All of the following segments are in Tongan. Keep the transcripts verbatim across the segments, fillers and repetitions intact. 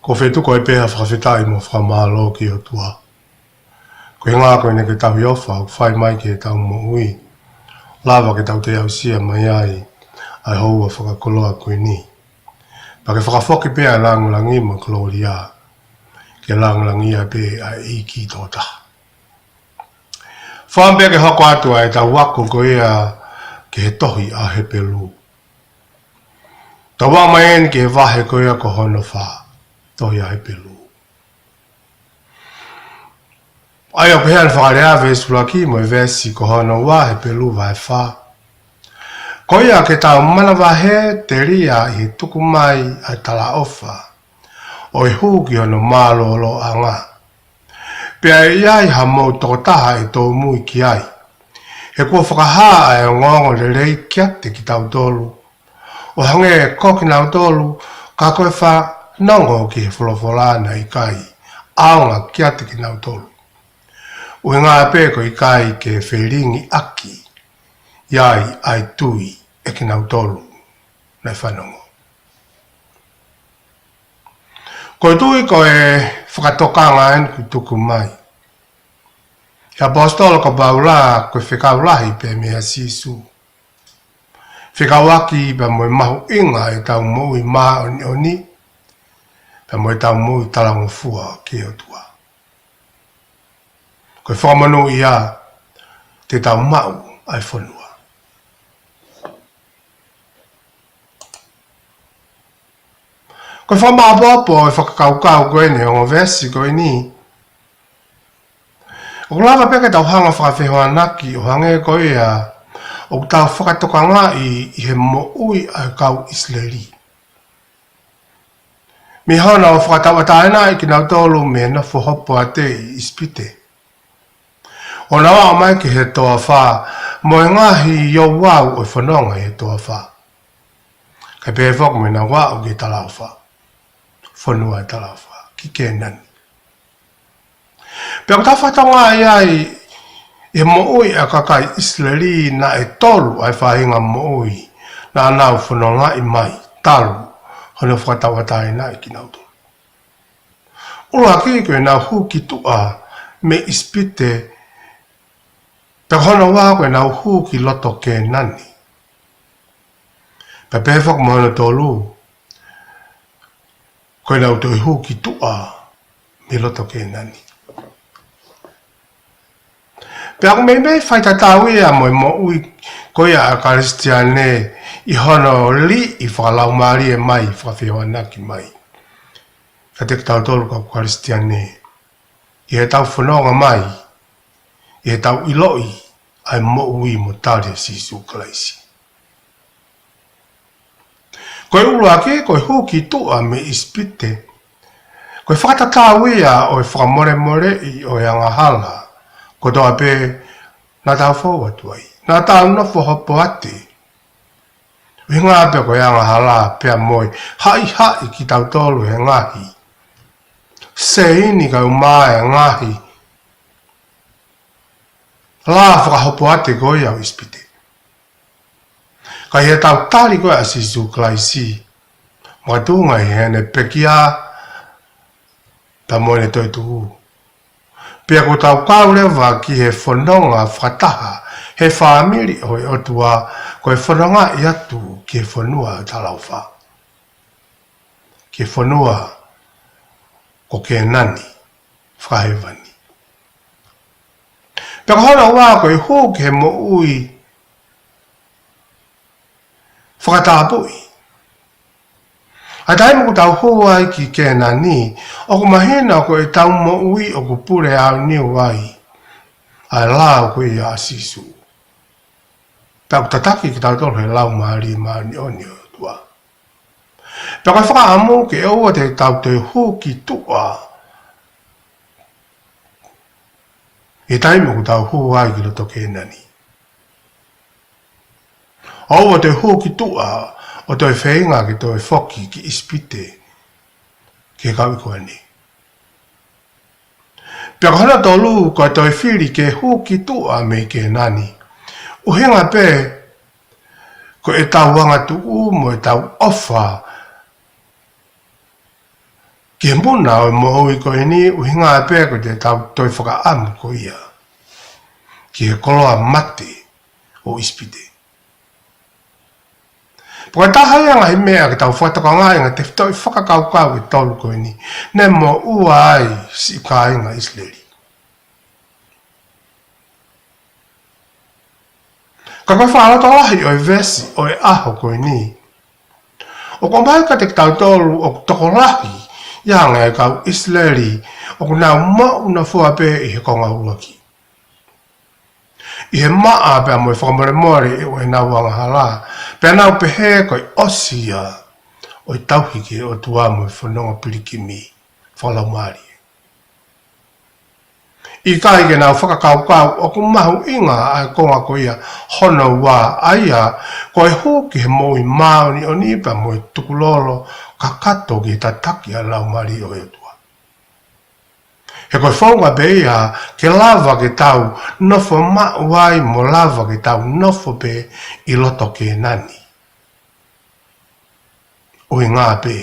Ko e fetuku ai pē ʻa e fakafetaʻi mo e fakamālō ki he ʻOtua. Ko e ʻuhinga ko ʻene ke tauhi ʻofa ʻoku fai mai ki heʻetau moʻui, lava ke tau toe aʻusia mai ai ʻa e houa fakakoloa ko eni. Pea ke fakafoki pē ʻa e lāngilangi mo e kolōlia ke lāngilangiʻia pē ʻa e ʻEiki tokotaha. Fakaʻamu pē ke hoko atu ʻa ʻetau ako ko ia ki he tohi ʻa Hepelū. Tau aʻu mai eni ki he vahe ko ia ko hono fā, tohi ʻa Hepelū. ʻA ia ʻoku pehē ʻa e fakalea, veesi ʻuluaki mo e veesi ko hono ua, Hepelū vahe fā. Ko ia ke tau manavahē telia ʻi he tuku mai ʻa e talaʻofa ʻo e hū ki hono mālōlōʻanga. Pea ʻe ʻi ai hamou tokotaha ʻe tōmui ki ai. He kuo fakahā ʻa e ongoongolelei kiate kitautolu, ʻo hangē ko kinautolu, ka ko e fanongo ki he folofola naʻe ʻikai ʻaonga kiate kinautolu. ʻUhinga pē ko e ʻikai ke felingiʻaki ʻi ai ʻa e tui ʻa kinautolu naʻe fanongo. Ko e tui ko e fakatokanga eni kuo tuku mai ʻe he ʻaposetolo ko Paula, ko e fekau lahi pē meia Sīsū. Fekauʻaki pea mo e mahuʻinga ʻetau moʻui māʻoniʻoni, pea mo ʻetau moʻui talangofua ki he ʻOtua. Ko e fakamonūʻia te tau maʻu ʻa e fonua. Ko e fakamāʻopoʻopo ʻo e fakakaukau ko eni, ongo veesi ko eni, ʻoku lava pē ke tau hanga fakafehoanaki ʻo hangē ko ia ʻoku tau fakatokangaʻi ʻi he moʻui ʻa e kau ʻIsileli. Mei hono fakatauʻatāinaʻi kinautolu mei he nofo hopoate ʻi ʻIsipite, ʻo nau aʻu mai ki he toafa, mo e ngaahi ouau ʻo e fononga ʻi he toafa. Kae pehē foki mo ʻenau aʻu ki he talaʻofa, fonua ʻo e talaʻofa, ki Kēnani. Pea ʻoku tau fakatokangaʻi ai ʻi he moʻui ʻa e kakai ʻIsileli naʻe tolu ʻa e faʻahinga moʻui naʻa nau fonongaʻi mai talu hono fakatauʻatāinaʻi kinautolu. ʻUluaki ko ʻenau hū ki tuʻa mei ʻIsipite, pea ko hono ua ko ʻenau hū ki loto Kēnani. Pea pehē foki mo hono tolu, ko ʻenau toe hū ki tuʻa mei loto Kēnani. Pea ʻoku meimei faitatau ia mo e moʻui ko ia ʻa e Kalisitiane ʻi hono liʻi fakalaumālie mai, fakafehoanaki mai kiate kitautolu kau Kalisitiane, ʻi heʻetau fononga mai, ʻi heʻetau ʻiloʻi ʻa e moʻui mo tali ʻa Sīsū Kalaisi. Ko e ʻuluaki, ko e hū ki tuʻa mei ʻIsipite, ko e fakatatau ia ʻo e fakamolemoleʻi ʻo e angahala kotoa pē naʻa tau fou atu ai, naʻa tau nofo hopoate. ʻUhinga pē ko e angahala pea mo e haʻihaʻi kitautolu he ngaahi seini kae ʻumaʻā e ngaahi lā fakahopoate ko ia ʻo ʻIsipite. Ka ʻi heʻetau tali ko ia ʻa Sīsū Kalaisi, makatuʻunga ʻi heʻene pekia pea mo ʻene toetuʻu, pea kuo tau kau leva ki he fononga fakataha he fāmili ʻo e ʻOtua, ko e fonongaʻi atu ki he fonua ʻo e talaʻofa, ki he fonua ko Kēnani fakahēvani. Pea ko hono ua ko e hū ki he moʻui fakatapui. ʻA e taimi ʻoku tau hū ai ki Kēnani, ʻoku mahino ko ʻetau moʻui ʻoku pule aoniu ai ʻa e lao ko ia ʻa Sīsū. Pea ʻoku tataki kitautolu he Laumālie Māʻoniʻoni ʻo e ʻOtua. Pea ko e fakaʻamu ke ʻoua te tau toe hū ki tuʻa ʻi he taimi ʻoku tau hū ai ki loto Kēnani. ʻOua te hū ki tuʻa ʻo toe feinga ke toe foki ki ʻIsipite ki he kau iku ni. Pea ko hono tolu, ko e toe fili ke hū ki tuʻa mei Kēnani, ʻuhinga pē ko ʻetau angatuʻu mo ʻetau ʻofa Ki he muna ʻo e moʻui ko eni, ʻuhinga pē ko ʻetau toe fakaʻamu ko ia ki he koloa mate ʻo ʻIsipite. Pea ko e taha ia e ngaahi meʻa ke tau fakatokangaʻi ʻa e ngaahi tefitoʻi fakakaukau ʻe tolu ko eni, ne moʻua ai siʻi kāinga ʻIsileli. Ka ko e fakalotolahi ʻo e veesi ʻo e ʻaho ko eni, ʻoku ʻomai kiate kitautolu ʻoku tokolahi ia e ngaahi kau ʻIsileli ʻoku nau moʻunofoa pē ʻi he konga ʻuluaki, ʻi he maʻa pea mo e fakamolemole ʻo ʻenau angahala, pea nau pehē ko e ʻosi ia ʻo e tauhi ki he ʻOtua mo e fononga pilikimi fakalaumālie. ʻIkai ke nau fakakaukau ʻoku mahuʻinga ʻa e konga ko ia hono ua, ʻa ia ko e hū ki he moʻui māʻoniʻoni pea mo e tukulolo kakato ki he tataki ʻa e Laumālie ʻo e ʻOtua. He ko e founga pē ia ke lava ke tau nofo maʻu ai mo lava ke tau nofo pē ʻi loto Kēnani. ʻUhinga pē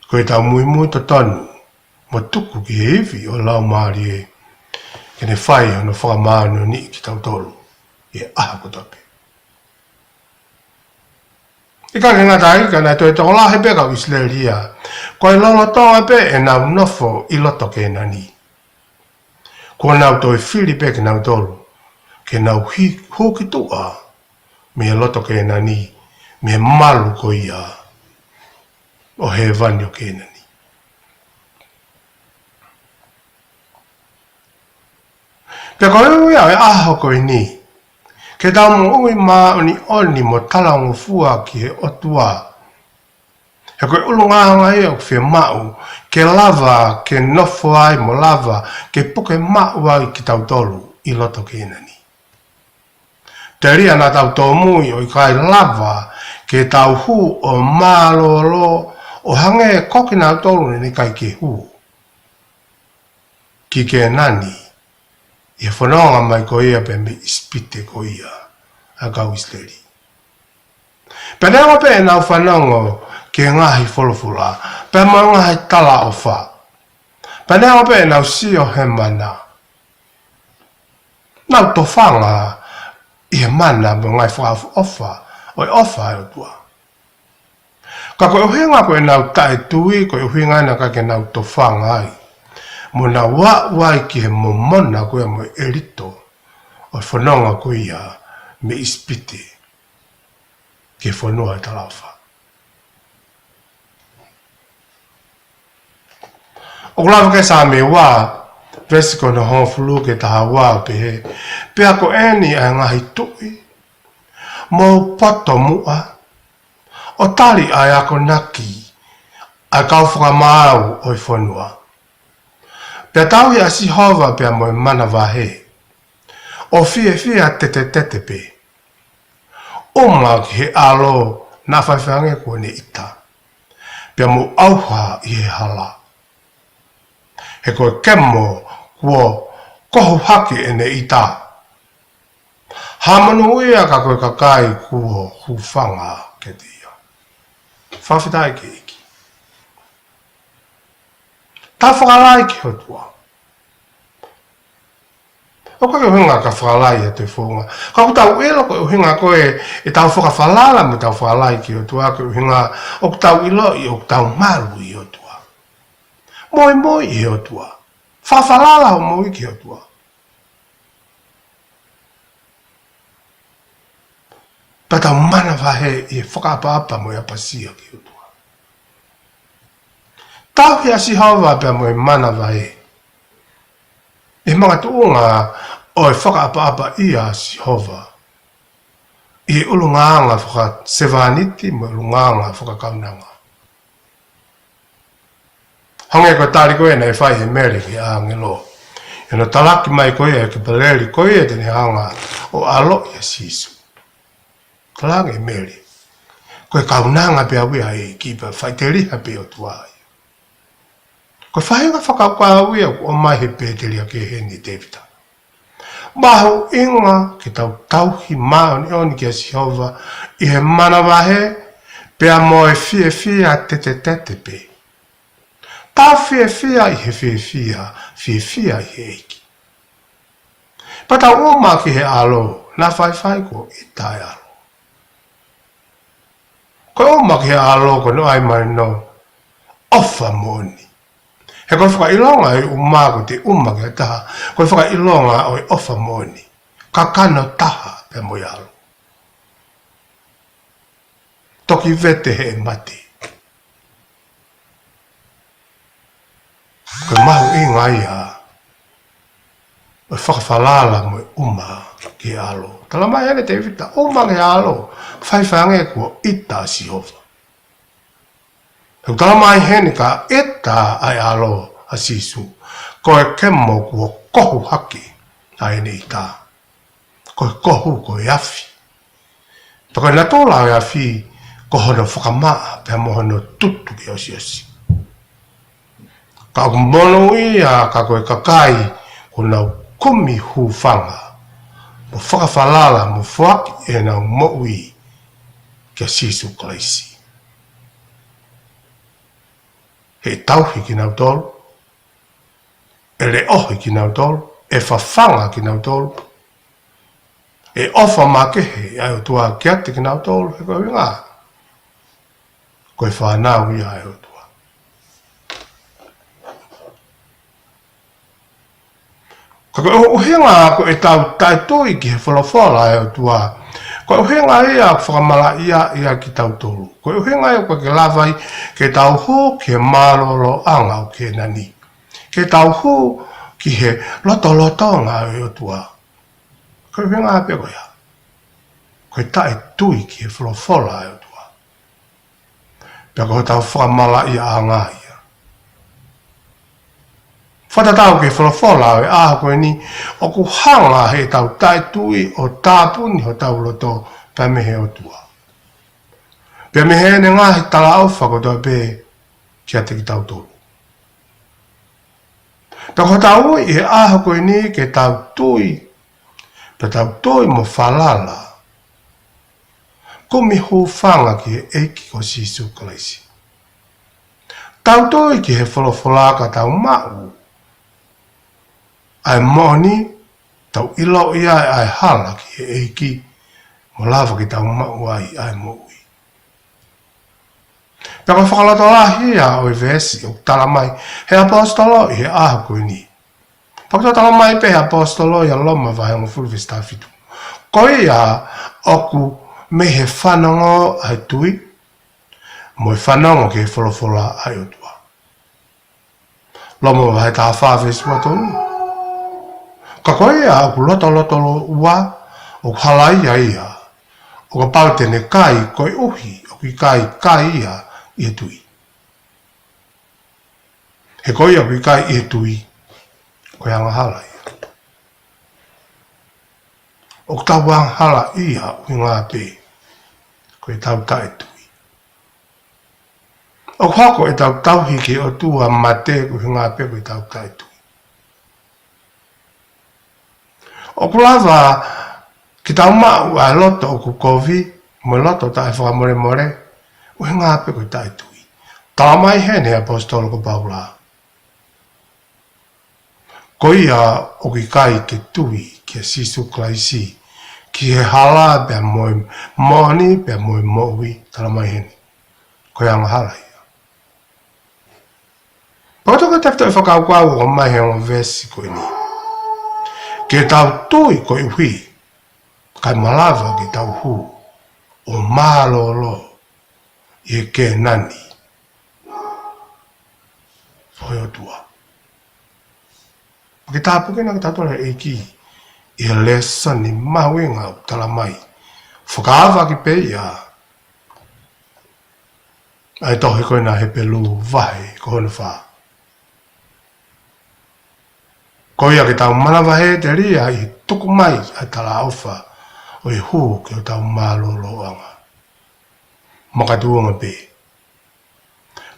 ko ʻetau muimui totonu mo tuku ki he ivi ʻo e Laumālie ke ne fai hono fakamāʻoniʻoniʻi kitautolu ʻi he ʻaho kotoa pē. ʻIkai ke ngata ai, ka naʻe toe tokolahi pē kau ʻIsileli ia, ko e lolotonga pē ʻenau nofo ʻi loto Kēnani, kuo nau toe fili pē kinautolu ke nau hi-, hū ki tuʻa mei he loto Kēnani, mei he malu ko ia ʻo hēvani ʻo Kēnani. Pea ko e ʻuhinga ia ʻo e ʻaho ko eni, ke tau moʻui māʻoniʻoni mo talangofua ki he ʻOtua. He ko e ʻulungaanga ia ʻoku fiemaʻu ke lava ke nofo ai mo lava ke puke maʻu ai kitautolu ʻi loto Kēnani. Telia naʻa tau tōmui ʻo ʻikai lava ke tau hū ʻo mālōlō ʻo hangē ko kinautolu naʻe ʻikai ke hū ki Kēnani ʻi he fononga mai ko ia pē mei ʻIsipite ko ia ʻa e kau ʻIsileli. Pea neongo pē ʻenau fanongo ki he ngaahi folofola pea mo e ngaahi talaʻofa, pea neongo pē ʻenau sio he mana, nau tofanga ʻi he mana mo e ngaahi fakaʻofoʻofa ʻo e ʻofa ʻa e ʻOtua. Ka ko e ʻuhinga ko ʻenau taʻetui, ko e ʻuhinga ia naʻe ʻikai ke nau tofanga ai, mo nau aʻu ai ki he momona ko ia mo e ʻelito ʻo e fononga ko ia mei ʻIsipite ki he fonua ʻo e talaʻofa. ʻOku lave ki ai Saame ua, veesi ko hono hongofulu ki he taha ua, pehē: Pea ko eni ʻa e ngaahi tuʻi, mou poto muʻa ʻo tali ʻa e akonaki ʻa e kau fakamaau ʻo e fonua. Pea tauhi ʻa Sihova pea mo e manavahē, ʻo fiefia tetetete pē, ʻuma ki he ʻAlo naʻa faifai ange kuo ne ʻita, pea mou ʻauha ʻi he hala. He ko e kemo kuo kohu hake ʻene ʻita, hā monūʻia ka ko e kakai kuo hūfanga kiate ia. Fakafetaʻi ki he ʻEiki. Tau fakalahi ki he ʻOtua. ʻOku ʻikai ke ʻuhinga ke fakalahi ʻa e founga. Ka ʻoku tau ʻilo ko e ʻuhinga ko ē ʻetau fakafalala mo ʻetau fakalahi ki he ʻOtua, ko e ʻuhinga ʻoku tau ʻiloʻi ʻoku tau malu ʻi he ʻOtua. Moimoi ʻi he ʻOtua. Fakafalala hoʻo moʻui ki he ʻOtua. Pea tau manavahē ʻi he fakaʻapaʻapa mo e ʻapasia ki he ʻOtua. Tauhi ʻa Sihova pea mo e manavahē, ʻi he makatuʻunga ʻo e fakaʻapaʻapaʻia ʻa Sihova ʻi he ʻulungaanga fakasevāniti mo e ʻulungaanga fakakaunanga. Hangē ko e tali ko ē naʻe fai ʻe Mele ki he ʻāngelo ʻi hono talaki mai ko ia ʻe Kepaleli ko ia te ne hanga ʻo ʻaloʻi ʻa Sīsū. Talaange ʻe Mele, ko e kaunanga pē au ia ʻa e ʻEiki pea faʻiteliha pē ʻOtua ia. Ko e faʻahinga fakakaukau ia ʻoku ʻomai he pēteliake heni ʻe Tēvita. Mahuʻinga ke tau tauhi māʻoniʻoni kia Sihova ʻi he manavahē, pea mo e fiefia tetetete pē. Tau fiefia ʻi he fiefia, fiefia ʻi he ʻEiki. Pea tau ʻuma ki he ʻAlo, naʻa faifai kuo ʻita e ʻAlo. Ko e ʻuma ki he ʻAlo, ko hono ʻai mai ʻo e ʻofa moʻoni. He ko e fakaʻilonga ʻo e ʻuma ko ʻete ʻuma ki ha taha, ko e fakaʻilonga ʻo e ʻofa moʻoni. Kakano taha pē mo e ʻAlo. Toki vete he mate. Ko e mahuʻinga ia ʻo e fakafalala mo e ʻuma ki he ʻAlo. Talamai heni ʻe Tēvita, ʻuma ki he ʻAlo, faifai ange kuo ʻita ʻa Sihova. He ʻoku talamai heni ka ʻita ʻa e ʻAlo ʻa Sīsū, ko e kemo kuo kohu hake ʻa ʻene ʻita. Ko e kohu, ko e afi. Pea ko e natula ʻo e afi, ko hono fakamaʻa, pea mo hono tutu ke ʻosiʻosi. Ka ʻoku monūʻia ka ko e kakai kuo nau kumi hūfanga, mo fakafalala, mo foaki ʻenau moʻui kia Sīsū Kalaisi. ʻE tauhi kinautolu, ʻe leʻohi kinautolu, ʻe fafanga kinautolu, ʻe ʻofa makehe ʻa e ʻOtua kiate kinautolu, he ko e ʻuhinga, ko e fānau ia ʻa e ʻOtua. Ka ko e ʻuhinga ko ʻetau taʻetui ki he folofola ʻa e ʻOtua, ko e ʻuhinga ia ʻoku fakamalaʻia ai kitautolu. Ko e ʻuhinga ia ʻoku ʻikai ke lava ai ke tau hū ki he mālōlōʻanga ʻo Kēnani, ke tau hū ki he lotolotonga ʻo e ʻOtua. Ko e ʻuhinga pē ko ia, ko e taʻetui ki he folofola ʻa e ʻOtua. Pea ko hotau fakamalaʻiaʻanga ia. Fakatatau ki he folofola ʻo e ʻaho ko eni, ʻoku hanga heʻetau taʻetui ʻo tāpuni hotau loto pea mei he ʻOtua, pea mei heʻene ngaahi talaʻofa kotoa pē kiate kitautolu. Pea ko hotau ui ʻi he ʻaho ko eni ke tau tui, pea tau tui mo falala, kumi hūfanga ki he ʻEiki ko Sīsū Kalaisi. Tau tui ki he folofola ka tau maʻu ʻa e moʻoni, tau ʻiloʻi ai ʻa e hala ki he ʻEiki, mo lava ke tau maʻu ai ʻa e moʻui. Pea ko e fakalotolahi ia ʻo e veesi ʻoku talamai he ʻaposetolo ʻi he ʻaho ko eni. Pea ʻoku talamai pē he ʻaposetolo ʻia Loma vahe hongofulu veesi taha fitu, ko ia ʻoku mei he fanongo ʻa e tui, mo e fanongo ki he folofola ʻa e ʻOtua. Loma vahe taha fā veesi ua tolu. Ka ko ia ʻoku lotolotoloua, ʻoku halaia ia, ʻo kapau te ne kai koeʻuhi ʻoku ʻikai kai ia ʻi he tui. He ko ia ʻoku ʻikai ʻi he tui, ko e angahala ia. ʻOku tau angahala ia ʻuhinga pē ko ʻetau taʻetui. ʻOku hoko ʻetau tauhi ki he ʻOtua mate ko e ʻuhinga pē ko ʻetau taʻetui. ʻOku lava ke tau maʻu ʻa e loto ʻoku kovi, mo e loto taʻefakamolemole, ʻuhinga pē ko e taʻetui. Talamai heni he ʻaposetolo ko Paula, ko ia ʻoku ʻikai ke tui kia Sīsū Kalaisi, ki he hala pea mo e moʻoni pea mo e moʻui, talamai heni, ko e angahala ia. Pea ko e tefitoʻi fakakaukau ʻoku ʻomai he ongo veesi ko eni, ke tau tui koeʻuhi kae malava ke tau hū ʻo mālōlō ʻi he Kēnani ʻo e ʻOtua. Ke tāpuekina kitautolu ʻe he ʻEiki ʻi he lēsoni mahuʻinga ʻoku talamai, fakaava ki pē ia ʻa e tohi ko ena Hepelū vahe ko hono fā. Ko ia ke tau manavahē telia ʻi he tuku mai ʻa e talaʻofa ʻo e hū ki hotau mālōlōʻanga. Makatuʻunga pē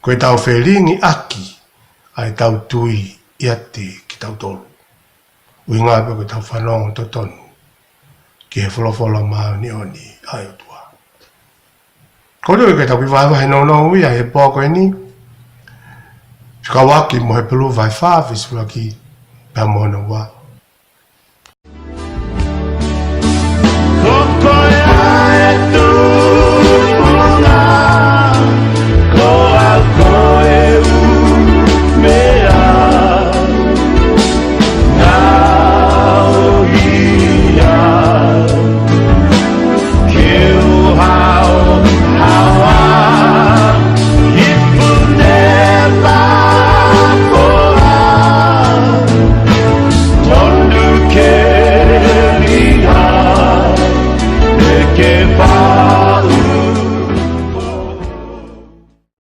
ko ʻetau felingiʻaki ʻa ʻetau tui ʻiate kitautolu, ʻuhinga pē ko ʻetau fanongo totonu ki he folofola māʻoniʻoni ʻa e ʻOtua. Ko e lue ke tau kiʻi vahevahe nounou ia he pō ko eni. Fekauʻaki mo Hepelū vahe fā, veesi ʻuluaki pea mo hono ua.